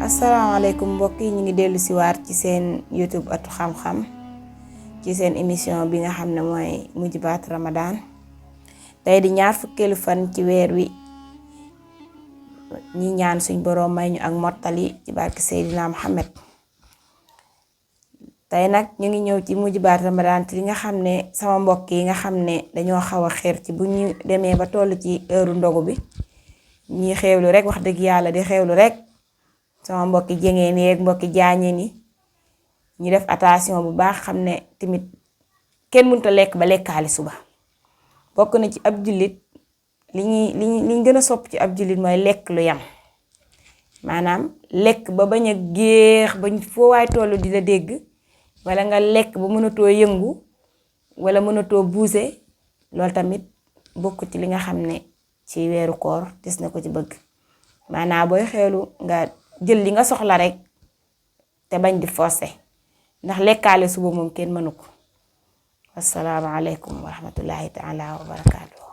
asalaamaaleykum mbokk yi ñu ngi dellu si waat ci seen YouTube atu xam-xam ci seen émission bi nga xam ne mooy Mujibaat Ramadan tey di ñaar fukkeelu fan ci weer wi ñi ñaan suñ boroom may ñu ak mottali ci barke Seydina Muhammad tey nag ñu ngi ñëw ci Mujibaat Ramadan li nga xam ne sama mbokk yi nga xam ne dañoo xaw a xeer ci bu ñu demee ba toll ci heure ndogu bi ñi xewlu rek wax dëgg yàlla di xewlu rek sama mbokki jengeen yeeg mbokki jaañeen yi ñu def attention bu baax xam ne tamit kenn mënut a lekk ba lekkaali suba bokk na ci ab jullit liñ gën a sopp ci ab jullit mooy lekk lu yam maanaam lekk ba bañ a géex bañ foo waay tollu di la dégg wala nga lekk ba mënatoo yëngu wala mënatoo buuse loolu tamit bokk ci li nga xam ne ci weeru koor des na ko ci bëgg maanaam booy xeelu nga jël li nga soxla rek te bañ di forcer ndax lekkaale suba moom kenn mënu ko. Assalaamu alaykum wa rahmatullahi taala wa barakaatu.